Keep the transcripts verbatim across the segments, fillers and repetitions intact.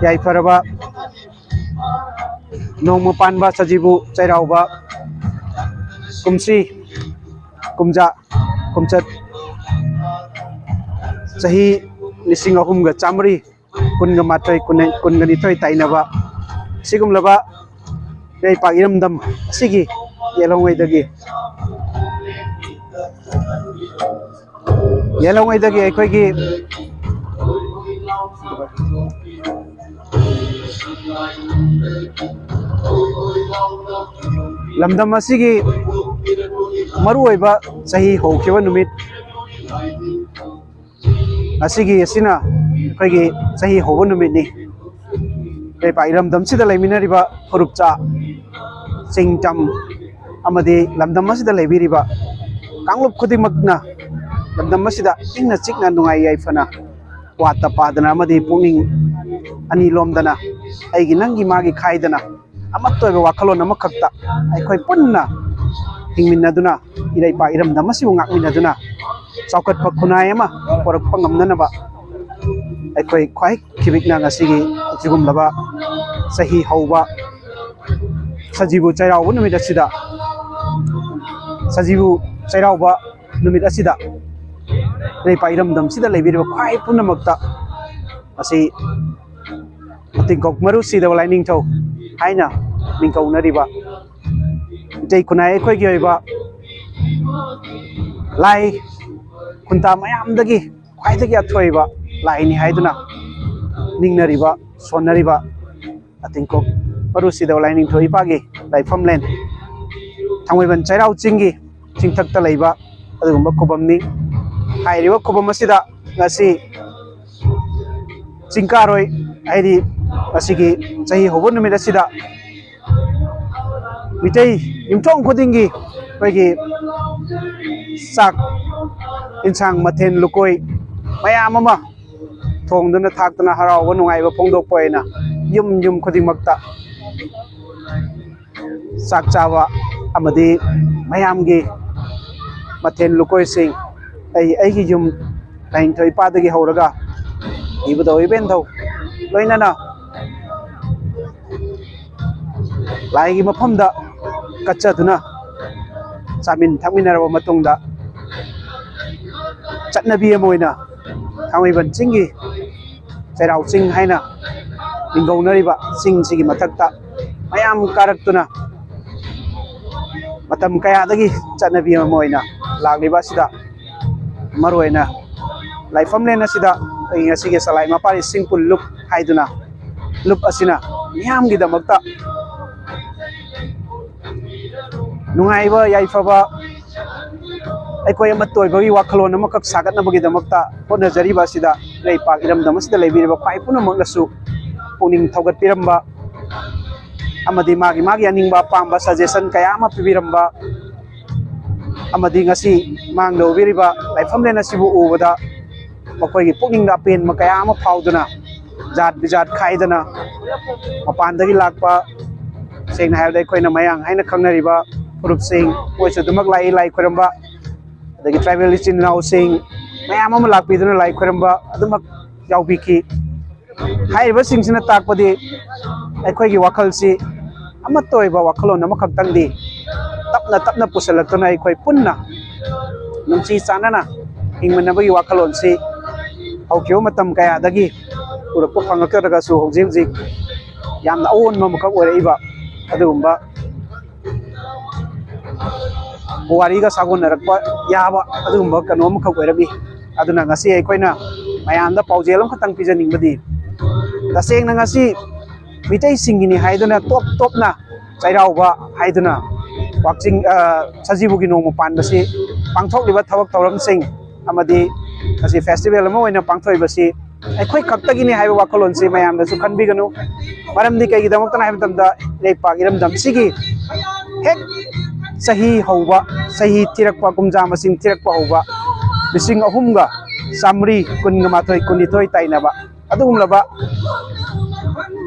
ꯌꯥꯏꯐꯔꯕ ꯅꯣꯡꯃ ꯄꯥꯟꯕ ꯁꯖꯤꯕꯨ ꯆꯩꯔꯥꯎꯕ ꯀꯨꯝꯁꯤ, ꯀꯨꯝꯖꯥ, ꯀꯨꯝꯆꯠ, ꯆꯍꯤ ꯂꯤꯁꯤꯡ ꯑꯍꯨꯝꯒ ꯆꯥꯃꯔꯤ ꯀꯨꯟꯒ ꯃꯥꯊꯣꯏ, ꯀꯨꯟ, ꯀꯨꯟꯒ ꯅꯤꯊꯣꯏ ꯇꯥꯏꯅꯕ ꯁꯤꯒꯨꯝꯂꯕ ꯏꯔꯩꯄꯥꯛ ꯏꯔꯝꯗꯝ ꯑꯁꯤꯒꯤ ꯌꯦꯜꯍꯧꯉꯩꯗꯒꯤ, ꯌꯦꯜꯍꯧꯉꯩꯗꯒꯤ ꯑꯩꯈꯣꯏꯒꯤ ꯂꯝꯗꯝ ꯑꯁꯤꯒꯤ ꯃꯔꯨꯑꯣꯏꯕ ꯆꯍꯤ ꯍꯧꯈꯤꯕ ꯅꯨꯃꯤꯠ ꯑꯁꯤꯒꯤ ꯑꯁꯤꯅ ꯑꯩꯈꯣꯏꯒꯤ ꯆꯍꯤ ꯍꯧꯕ ꯅꯨꯃꯤꯠꯅꯤ꯫ ꯏꯔꯩꯄꯥꯛ ꯏꯔꯝꯗꯝꯁꯤꯗ ꯂꯩꯃꯤꯟꯅꯔꯤꯕ ꯐꯨꯔꯨꯞꯆꯥ, ꯆꯤꯡ ꯇꯝ ꯑꯃꯗꯤ ꯂꯝꯗꯝ ꯑꯁꯤꯗ ꯂꯩꯕꯤꯔꯤꯕ ꯀꯥꯡꯂꯨꯞ ꯈꯨꯗꯤꯡꯃꯛꯅ ꯂꯝꯗꯝ ꯑꯁꯤꯗ ꯏꯪꯅ ꯆꯤꯛꯅ ꯅꯨꯡꯉꯥꯏ ꯌꯥꯏꯐꯅ ꯋꯥꯠꯇ ꯄꯥꯗꯅ ꯑꯃꯗꯤ ꯄꯨꯛꯅꯤꯡ ꯑꯅꯤ ꯂꯣꯝꯗꯅ ꯑꯩꯒꯤ ꯅꯪꯒꯤ ꯃꯥꯒꯤ ꯈꯥꯏꯗꯅ ꯑꯃꯠꯇ ꯑꯣꯏꯕ ꯋꯥꯈꯜꯂꯣꯟ ꯑꯃꯈꯛꯇ ꯑꯩꯈꯣꯏ ꯄꯨꯟꯅ ꯍꯤꯡꯃꯤꯟꯅꯗꯨꯅ ꯏꯔꯩꯄꯥꯛ ꯏꯔꯝꯗꯝ ꯑꯁꯤꯕꯨ ꯉꯥꯛꯃꯤꯟꯅꯗꯨꯅ ꯆꯥꯎꯈꯠꯄ ꯈꯨꯟꯅꯥꯏ ꯑꯃ ꯄꯨꯔꯛꯄ ꯉꯝꯅꯅꯕ ꯑꯩꯈꯣꯏ ꯈ꯭ꯋꯥꯏ ꯈꯤꯕꯤꯛꯅ ꯉꯁꯤꯒꯤ ꯑꯁꯤꯒꯨꯝꯂꯕ ꯆꯍꯤ ꯍꯧꯕ ꯁꯖꯤꯕꯨ ꯆꯩꯔꯥꯎꯕ ꯅꯨꯃꯤꯠ ꯑꯁꯤꯗ, ꯁꯖꯤꯕꯨ ꯆꯩꯔꯥꯎꯕ ꯅꯨꯃꯤꯠ ꯑꯁꯤꯗ ꯏꯔꯩꯄꯥꯛ ꯏꯔꯝꯗꯝꯁꯤꯗ ꯂꯩꯕꯤꯔꯤꯕ ꯈ꯭ꯋꯥꯏ ꯄꯨꯝꯅꯃꯛꯇ ꯑꯁꯤ ꯇꯤꯡꯀꯣꯛ ꯃꯔꯨ ꯁꯤꯗꯕ ꯂꯥꯏꯅꯤꯡꯊꯧ ꯍꯥꯏꯅ ꯃꯤꯡꯒꯧꯅꯔꯤꯕ ꯃꯤꯇꯩ ꯈꯨꯟꯅꯥꯏ ꯑꯩꯈꯣꯏꯒꯤ ꯑꯣꯏꯕ ꯂꯥꯏ ꯈꯨꯟꯇꯥ ꯃꯌꯥꯝꯗꯒꯤ ꯈ꯭ꯋꯥꯏꯗꯒꯤ ꯑꯊꯣꯏꯕ ꯂꯥꯏꯅꯤ ꯍꯥꯏꯗꯨꯅ ꯅꯤꯡꯅꯔꯤꯕ, ꯁꯣꯟꯅꯔꯤꯕ ꯑꯇꯤꯡꯀꯣꯛ ꯃꯔꯨ ꯁꯤꯗꯕ ꯂꯥꯏꯅꯤꯡꯊꯧ ꯏꯄꯥꯒꯤ ꯂꯥꯏꯐꯝꯂꯦꯟ ꯊꯥꯡꯃꯩꯕꯟ ꯆꯩꯔꯥꯎ ꯆꯤꯡꯒꯤ ꯆꯤꯡꯊꯛꯇ ꯂꯩꯕ ꯑꯗꯨꯒꯨꯝꯕ ꯈꯨꯕꯝꯅꯤ꯫ ꯍꯥꯏꯔꯤꯕ ꯈꯨꯕꯝ ꯑꯁꯤꯗ ꯉꯁꯤ ꯆꯤꯡꯀꯥꯔꯣꯏ, ꯍꯥꯏꯗꯤ ꯉꯁꯤꯒꯤ ꯆꯍꯤ ꯍꯧꯕ ꯅꯨꯃꯤꯠ ꯑꯁꯤꯗ ꯃꯤꯇꯩ ꯌꯨꯝꯊꯣꯡ ꯈꯨꯗꯤꯡꯒꯤ ꯑꯩꯈꯣꯏꯒꯤ ꯆꯥꯛ ꯏꯟꯁꯥꯡ ꯃꯊꯦꯜ ꯂꯨꯀꯣꯏ ꯃꯌꯥꯝ ꯑꯃ ꯊꯣꯡꯗꯨꯅ ꯊꯥꯛꯇꯅ ꯍꯔꯥꯎꯕ ꯅꯨꯡꯉꯥꯏꯕ ꯐꯣꯡꯗꯣꯛꯄ ꯑꯣꯏꯅ ꯌꯨꯝ ꯌꯨꯝ ꯈꯨꯗꯤꯡꯃꯛꯇ ꯆꯥꯛ ꯆꯥꯕ ꯑꯃꯗꯤ ꯃꯌꯥꯝꯒꯤ ꯃꯊꯦꯜ ꯂꯨꯀꯣꯏꯁꯤꯡ ꯑꯩ, ꯑꯩꯒꯤ ꯌꯨꯝ ꯂꯥꯏꯅꯤꯡꯊꯧ ꯏꯄꯥꯗꯒꯤ ꯍꯧꯔꯒ ꯏꯕꯨꯙꯧ ꯏꯕꯦꯟꯙꯧ ꯂꯣꯏꯅꯅ ꯂꯥꯏꯒꯤ ꯃꯐꯝꯗ ꯀꯠꯆꯗꯨꯅ ꯆꯥꯃꯤꯟ ꯊꯛꯃꯤꯟꯅꯔꯕ ꯃꯇꯨꯡꯗ, ꯆꯠꯅꯕꯤ ꯑꯃ ꯑꯣꯏꯅ ꯊꯥꯡꯃꯩꯕꯟ ꯆꯤꯡꯒꯤ ꯆꯩꯔꯥꯎ ꯆꯤꯡ ꯍꯥꯏꯅ ꯃꯤꯡꯒꯧꯅꯔꯤꯕ ꯆꯤꯡꯁꯤꯒꯤ ꯃꯊꯛꯇ ꯃꯌꯥꯝ ꯀꯥꯔꯛꯇꯨꯅ ꯃꯇꯝ ꯀꯌꯥꯗꯒꯤ ꯆꯠꯅꯕꯤ ꯑꯃ ꯑꯣꯏꯅ ꯂꯥꯛꯂꯤꯕ ꯑꯁꯤꯗ, ꯃꯔꯨꯑꯣꯏꯅ ꯂꯥꯏꯐꯝꯂꯦꯟ ꯑꯁꯤꯗ ꯑꯩꯈꯣꯏꯒꯤ ꯉꯁꯤꯒꯤ ꯁꯂꯥꯏ ꯃꯄꯥꯔꯤ ꯁꯤꯡꯄꯨꯜ ꯂꯨꯞ ꯍꯥꯏꯗꯨꯅ, ꯂꯨꯞ ꯑꯁꯤꯅ ꯃꯤꯌꯥꯝꯒꯤꯗꯃꯛꯇ ꯅꯨꯡꯉꯥꯏꯕ ꯌꯥꯏꯐꯕ, ꯑꯩꯈꯣꯏ ꯑꯃꯠꯇ ꯑꯣꯏꯕꯒꯤ ꯋꯥꯈꯜꯂꯣꯟ ꯑꯃꯈꯛ ꯁꯥꯒꯠꯅꯕꯒꯤꯗꯃꯛꯇ ꯍꯣꯠꯅꯖꯔꯤꯕ ꯑꯁꯤꯗ ꯏꯔꯩꯄꯥꯛ ꯏꯔꯝꯗꯝ ꯑꯁꯤꯗ ꯂꯩꯕꯤꯔꯤꯕ ꯈ꯭ꯋꯥꯏ ꯄꯨꯝꯅꯃꯛꯅꯁꯨ ꯄꯨꯛꯅꯤꯡ ꯊꯧꯒꯠꯄꯤꯔꯝꯕ ꯑꯃꯗꯤ ꯃꯥꯒꯤ ꯃꯥꯒꯤ ꯑꯅꯤꯡꯕ ꯑꯄꯥꯝꯕ suggestion ꯀꯌꯥ ꯑꯃ ꯄꯤꯕꯤꯔꯝꯕ ꯑꯃꯗꯤ ꯉꯁꯤ ꯃꯥꯡꯗ ꯎꯕꯤꯔꯤꯕ ꯂꯥꯏꯐꯝꯂꯦꯟ ꯑꯁꯤꯕꯨ ꯎꯕꯗ ꯃꯈꯣꯏꯒꯤ ꯄꯨꯛꯅꯤꯡꯗ ꯑꯄꯦꯟꯕ ꯀꯌꯥ ꯑꯃ ꯐꯥꯎꯗꯨꯅ, ꯖꯥꯠ ꯕꯤꯖꯥꯠ ꯈꯥꯏꯗꯅ, ꯃꯄꯥꯟꯗꯒꯤ ꯂꯥꯛꯄ, ꯁꯦꯡꯅ ꯍꯥꯏꯔꯕꯗ ꯑꯩꯈꯣꯏꯅ ꯃꯌꯥꯡ ꯍꯥꯏꯅ ꯈꯪꯅꯔꯤꯕ ꯐꯨꯔꯨꯞꯁꯤꯡ, ꯃꯣꯏꯁꯨ ꯑꯗꯨꯃꯛ ꯂꯥꯛꯏ ꯂꯥꯏ ꯈꯣꯏꯔꯝꯕ꯫ ꯑꯗꯒꯤ tribal ꯏꯆꯤꯟ ꯏꯅꯥꯎꯁꯤꯡ ꯃꯌꯥꯝ ꯑꯃ ꯂꯥꯛꯄꯤꯗꯨꯅ ꯂꯥꯏ ꯈꯣꯏꯔꯝꯕ ꯑꯗꯨꯃꯛ ꯌꯥꯎꯕꯤꯈꯤ꯫ ꯍꯥꯏꯔꯤꯕꯁꯤꯡꯁꯤꯅ ꯇꯥꯛꯄꯗꯤ ꯑꯩꯈꯣꯏꯒꯤ ꯋꯥꯈꯜꯁꯤ ꯑꯃꯠꯇ ꯑꯣꯏꯕ ꯋꯥꯈꯜꯂꯣꯟ ꯑꯃꯈꯛꯇꯪꯗꯤ ꯇꯞꯅ ꯇꯞꯅ ꯄꯨꯁꯤꯜꯂꯛꯇꯨꯅ ꯑꯩꯈꯣꯏ ꯄꯨꯟꯅ ꯅꯨꯡꯁꯤ ꯆꯥꯟꯅꯅ ꯍꯤꯡꯃꯤꯟꯅꯕꯒꯤ ꯋꯥꯈꯜꯂꯣꯟꯁꯤ ꯍꯧꯈꯤꯕ ꯃꯇꯝ ꯀꯌꯥꯗꯒꯤ ꯎꯔꯛꯄ ꯐꯪꯉꯛꯇ꯭ꯔꯒꯁꯨ ꯍꯧꯖꯤꯛ ꯍꯧꯖꯤꯛ ꯌꯥꯝꯅ ꯑꯑꯣꯟꯕ ꯑꯃꯈꯛ ꯑꯣꯏꯔꯛꯏꯕ ꯑꯗꯨꯒꯨꯝꯕ ꯄꯨꯋꯥꯔꯤꯒ ꯁꯥꯒꯣꯟꯅꯔꯛꯄ ꯌꯥꯕ ꯑꯗꯨꯒꯨꯝꯕ ꯀꯩꯅꯣ ꯑꯃꯈꯛ ꯑꯣꯏꯔꯝꯃꯤ꯫ ꯑꯗꯨꯅ ꯉꯁꯤ ꯑꯩꯈꯣꯏꯅ ꯃꯌꯥꯝꯗ ꯄꯥꯎꯖꯦꯜ ꯑꯃꯈꯛꯇꯪ ꯄꯤꯖꯅꯤꯡꯕꯗꯤ, ꯇꯁꯦꯡꯅ ꯉꯁꯤ ꯃꯤꯇꯩꯁꯤꯡꯒꯤꯅꯤ ꯍꯥꯏꯗꯨꯅ ꯇꯣꯞ ꯇꯣꯞꯅ ꯆꯩꯔꯥꯎꯕ ꯍꯥꯏꯗꯨꯅ ꯋꯥꯛꯆꯤꯡ, ꯑ, ꯁꯖꯤꯕꯨꯒꯤ ꯅꯣꯡꯃ ꯄꯥꯟꯕꯁꯤ ꯄꯥꯡꯊꯣꯛꯂꯤꯕ ꯊꯕꯛ ꯊꯧꯔꯝꯁꯤꯡ ꯑꯃꯗꯤ ꯉꯁꯤ festival ꯑꯃ ꯑꯣꯏꯅ ꯄꯥꯡꯊꯣꯛꯏꯕꯁꯤ ꯑꯩꯈꯣꯏ ꯈꯛꯇꯒꯤꯅꯤ ꯍꯥꯏꯕ ꯋꯥꯈꯜꯂꯣꯟꯁꯤ ꯃꯌꯥꯝꯅꯁꯨ ꯈꯟꯕꯤꯒꯅꯨ꯫ ꯃꯔꯝꯗꯤ ꯀꯩꯒꯤꯗꯃꯛꯇꯅ ꯍꯥꯏꯕ ꯃꯇꯝꯗ ꯏꯔꯩꯄꯥꯛ ꯏꯔꯝꯗꯝꯁꯤꯒꯤ ꯍꯦꯛ ꯆꯍꯤ ꯍꯧꯕ, ꯆꯍꯤ ꯊꯤꯔꯛꯄ, ꯀꯨꯝꯖꯥ ꯃꯁꯤꯡ ꯊꯤꯔꯛꯄ ꯍꯧꯕ ꯂꯤꯁꯤꯡ ꯑꯍꯨꯝꯒ ꯆꯥꯃꯔꯤ ꯀꯨꯟꯒ ꯃꯥꯊꯣꯏ, ꯀꯨꯟꯅꯤꯊꯣꯏ ꯇꯥꯏꯅꯕ ꯑꯗꯨꯒꯨꯝꯂꯕ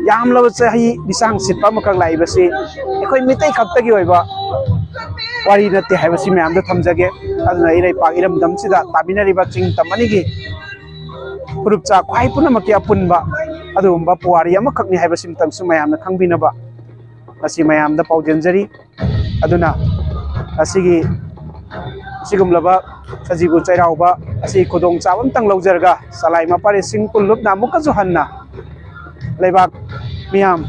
ꯌꯥꯝꯂꯕ ꯆꯍꯤ ꯂꯤꯁꯥꯡ ꯁꯤꯠꯄ ꯑꯃꯈꯛ ꯂꯥꯛꯏꯕꯁꯤ ꯑꯩꯈꯣꯏ ꯃꯤꯇꯩ ꯈꯛꯇꯒꯤ ꯑꯣꯏꯕ ꯋꯥꯔꯤ ꯅꯠꯇꯦ ꯍꯥꯏꯕꯁꯤ ꯃꯌꯥꯝꯗ ꯊꯝꯖꯒꯦ꯫ ꯑꯗꯨꯅ ꯏꯔꯩꯄꯥꯛ ꯏꯔꯝꯗꯝꯁꯤꯗ ꯇꯥꯃꯤꯟꯅꯔꯤꯕ ꯆꯤꯡ ꯇꯝ ꯑꯅꯤꯒꯤ ꯐꯨꯔꯨꯞꯆꯥ ꯈ꯭ꯋꯥꯏ ꯄꯨꯝꯅꯃꯛꯀꯤ ꯑꯄꯨꯟꯕ ꯑꯗꯨꯒꯨꯝꯕ ꯄꯨꯋꯥꯔꯤ ꯑꯃꯈꯛꯅꯤ ꯍꯥꯏꯕꯁꯤꯃꯇꯪꯁꯨ ꯃꯌꯥꯝꯅ ꯈꯪꯕꯤꯅꯕ ꯃꯁꯤ ꯃꯌꯥꯝꯗ ꯄꯥꯎꯖꯦꯟꯖꯔꯤ꯫ ꯑꯗꯨꯅ ꯑꯁꯤꯒꯤ ꯑꯁꯤꯒꯨꯝꯂꯕ ꯁꯖꯤꯕꯨ ꯆꯩꯔꯥꯎꯕ ꯑꯁꯤ ꯈꯨꯗꯣꯡꯆꯥꯕ ꯑꯃꯇꯪ ꯂꯧꯖꯔꯒ ꯆꯂꯥꯏ ꯃꯄꯥꯔꯤ ꯁꯤꯡ ꯀꯨꯟ ꯂꯨꯞꯅ ꯑꯃꯨꯛꯀꯁꯨ ꯍꯟꯅ ꯂꯩꯕꯥꯛ ꯃꯤꯌꯥꯝ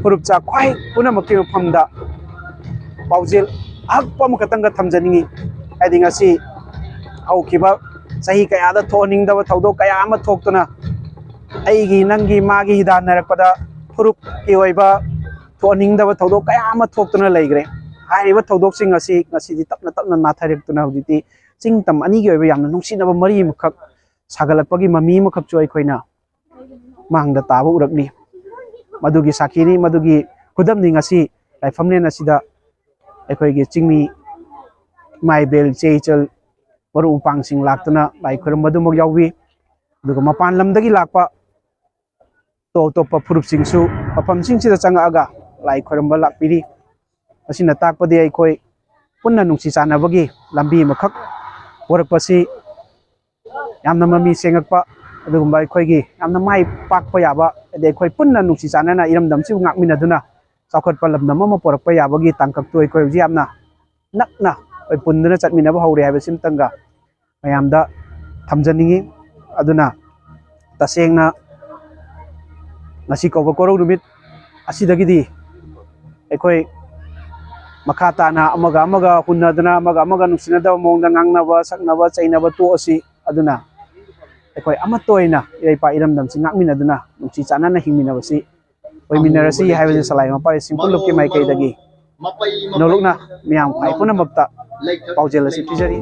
ꯐꯨꯔꯨꯞ ꯆꯥꯛꯈ꯭ꯋꯥꯏ ꯄꯨꯝꯅꯃꯛꯀꯤ ꯃꯐꯝꯗ ꯄꯥꯎꯖꯦꯜ ꯑꯍꯛꯄ ꯑꯃꯈꯛꯇꯪꯒ ꯊꯝꯖꯅꯤꯡꯏ꯫ ꯍꯥꯏꯗꯤ ꯉꯁꯤ ꯍꯧꯈꯤꯕ ꯆꯍꯤ ꯀꯌꯥꯗ ꯊꯣꯛꯍꯟꯅꯤꯡꯗꯕ ꯊꯧꯗꯣꯛ ꯀꯌꯥ ꯑꯃ ꯊꯣꯛꯇꯨꯅ ꯑꯩꯒꯤ, ꯅꯪꯒꯤ, ꯃꯥꯒꯤ ꯍꯤꯗꯥꯟꯅꯔꯛꯄꯗ ꯐꯨꯔꯨꯞꯀꯤ ꯑꯣꯏꯕ ꯊꯣꯛꯍꯟꯅꯤꯡꯗꯕ ꯊꯧꯗꯣꯛ ꯀꯌꯥ ꯑꯃ ꯊꯣꯛꯇꯨꯅ ꯂꯩꯈ꯭ꯔꯦ꯫ ꯍꯥꯏꯔꯤꯕ ꯊꯧꯗꯣꯛꯁꯤꯡ ꯑꯁꯤ ꯉꯁꯤꯗꯤ ꯇꯞꯅ ꯇꯞꯅ ꯅꯥꯊꯔꯛꯇꯨꯅ ꯍꯧꯖꯤꯛꯇꯤ ꯆꯤꯡ ꯇꯝ ꯑꯅꯤꯒꯤ ꯑꯣꯏꯕ ꯌꯥꯝꯅ ꯅꯨꯡꯁꯤꯅꯕ ꯃꯔꯤ ꯑꯃꯈꯛ ꯁꯥꯒꯠꯂꯛꯄꯒꯤ ꯃꯃꯤ ꯑꯃꯈꯛꯁꯨ ꯑꯩꯈꯣꯏꯅ ꯃꯥꯡꯗ ꯇꯥꯕ ꯎꯔꯛꯂꯤ꯫ ꯃꯗꯨꯒꯤ ꯁꯥꯈꯤꯅꯤ, ꯃꯗꯨꯒꯤ ꯈꯨꯗꯝꯅꯤ ꯉꯁꯤ ꯂꯥꯏꯐꯝꯂꯦꯟ ꯑꯁꯤꯗ ꯑꯩꯈꯣꯏꯒꯤ ꯆꯤꯡꯃꯤ ꯏꯃꯥ ꯏꯕꯦꯜ, ꯏꯆꯦ ꯏꯆꯜ, ꯃꯔꯨꯞ ꯃꯄꯥꯡꯁꯤꯡ ꯂꯥꯛꯇꯨꯅ ꯂꯥꯏ ꯈꯨꯔꯨꯝꯕ ꯑꯗꯨꯃꯛ ꯌꯥꯎꯏ꯫ ꯑꯗꯨꯒ ꯃꯄꯥꯟ ꯂꯝꯗꯒꯤ ꯂꯥꯛꯄ ꯑꯇꯣꯞ ꯑꯇꯣꯞꯄ ꯐꯨꯔꯨꯞꯁꯤꯡꯁꯨ ꯃꯐꯝꯁꯤꯡꯁꯤꯗ ꯆꯪꯉꯛꯑꯒ ꯂꯥꯏ ꯈꯨꯔꯨꯝꯕ ꯂꯥꯛꯄꯤꯔꯤ꯫ ꯃꯁꯤꯅ ꯇꯥꯛꯄꯗꯤ ꯑꯩꯈꯣꯏ ꯄꯨꯟꯅ ꯅꯨꯡꯁꯤ ꯆꯥꯟꯅꯕꯒꯤ ꯂꯝꯕꯤ ꯑꯃꯈꯛ ꯄꯨꯔꯛꯄꯁꯤ ꯌꯥꯝꯅ ꯃꯃꯤ ꯁꯦꯡꯉꯛꯄ, ꯑꯗꯨꯒꯨꯝꯕ ꯑꯩꯈꯣꯏꯒꯤ ꯌꯥꯝꯅ ꯃꯥꯏ ꯄꯥꯛꯄ ꯌꯥꯕ, ꯍꯥꯏꯗꯤ ꯑꯩꯈꯣꯏ ꯄꯨꯟꯅ ꯅꯨꯡꯁꯤ ꯆꯥꯟꯅꯅ ꯏꯔꯝꯗꯝꯁꯤꯕꯨ ꯉꯥꯛꯃꯤꯟꯅꯗꯨꯅ ꯆꯥꯎꯈꯠꯄ ꯂꯝꯗꯝ ꯑꯃ ꯄꯨꯔꯛꯄ ꯌꯥꯕꯒꯤ ꯇꯥꯡꯀꯛꯇꯨ ꯑꯩꯈꯣꯏ ꯍꯧꯖꯤꯛ ꯌꯥꯝꯅ ꯅꯛꯅ ꯑꯩꯈꯣꯏ ꯄꯨꯟꯗꯨꯅ ꯆꯠꯃꯤꯟꯅꯕ ꯍꯧꯔꯦ ꯍꯥꯏꯕꯁꯤꯃꯇꯪꯒ ꯃꯌꯥꯝꯗ ꯊꯝꯖꯅꯤꯡꯏ꯫ ꯑꯗꯨꯅ ꯇꯁꯦꯡꯅ ꯉꯁꯤ ꯀꯧꯕ ꯀꯣꯔꯧ ꯅꯨꯃꯤꯠ ꯑꯁꯤꯗꯒꯤꯗꯤ ꯑꯩꯈꯣꯏ ꯃꯈꯥ ꯇꯥꯅ ꯑꯃꯒ ꯑꯃꯒ ꯍꯨꯟꯅꯗꯅ, ꯑꯃꯒ ꯑꯃꯒ ꯅꯨꯡꯁꯤꯅꯗꯕ ꯃꯑꯣꯡꯗ ꯉꯥꯡꯅꯕ, ꯁꯛꯅꯕ, ꯆꯩꯅꯕ ꯇꯣꯛꯑꯁꯤ꯫ ꯑꯗꯨꯅ ꯑꯩꯈꯣꯏ ꯑꯃꯠꯇ ꯑꯣꯏꯅ ꯏꯔꯩꯄꯥꯛ ꯏꯔꯝꯗꯝꯁꯤ ꯉꯥꯛꯃꯤꯟꯅꯗꯨꯅ ꯅꯨꯡꯁꯤ ꯆꯥꯟꯅꯅ ꯍꯤꯡꯃꯤꯟꯅꯕꯁꯤ ꯑꯣꯏꯃꯤꯟꯅꯔꯁꯤ ꯍꯥꯏꯕꯁꯤ ꯆꯂꯥꯏ ꯃꯄꯥꯔꯤ ꯁꯤꯡ ꯄꯨꯝꯂꯨꯞꯀꯤ ꯃꯥꯏꯀꯩꯗꯒꯤ ꯅꯣꯂꯨꯛꯅ ꯃꯤꯌꯥꯝ ꯈ꯭ꯋꯥꯏ ꯄꯨꯝꯅꯃꯛꯇ ꯄꯥꯎꯖꯦꯜ ꯑꯁꯤ ꯄꯤꯖꯔꯤ꯫